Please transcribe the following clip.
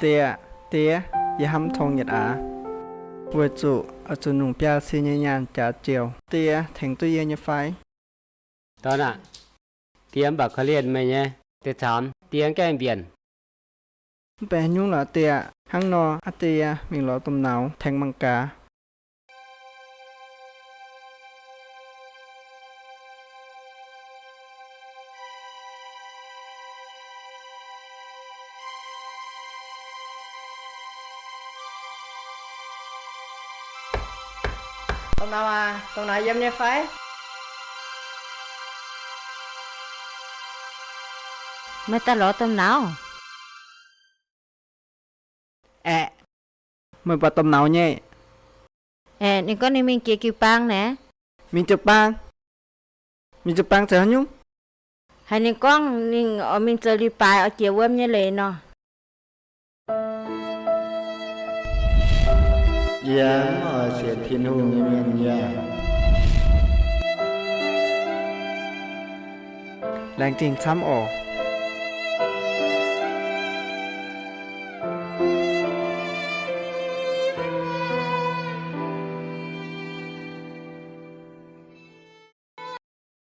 Die, die, yie hnamv tong yietc aax, weic zuqc oix zuqc nungx biaa sin nyei nyaanh jaax joux. Die tengx duqv yie nyei fai? Dorn aah, die mv baac korv-lienh meih nyei. Die camx, die mv gaengh mbienc. Mv benx haaix nyungc lorz die. Hnangv nor, aa die, mingh lorz domh nauz tengx mangc gaax. Domh nauz aac, domh nauz yiem nyei fai? Meih daaih lorz domh nauz? Aeqv, meih buatc domh nauz nyei? Aeqv, ninh gorngv ninh mingh jiex jiu-baang naaic. Mingh jiu-baang? Mingh jiu-baang zoux haaix nyungc? Haiz ninh gorngv ninh oix mingh zoux leiz-baaix oix jiex wuom nyei leiz nor. Yie mv oix sienx Tin-Hungh nyei mienh yaac laengz zingh camv oc.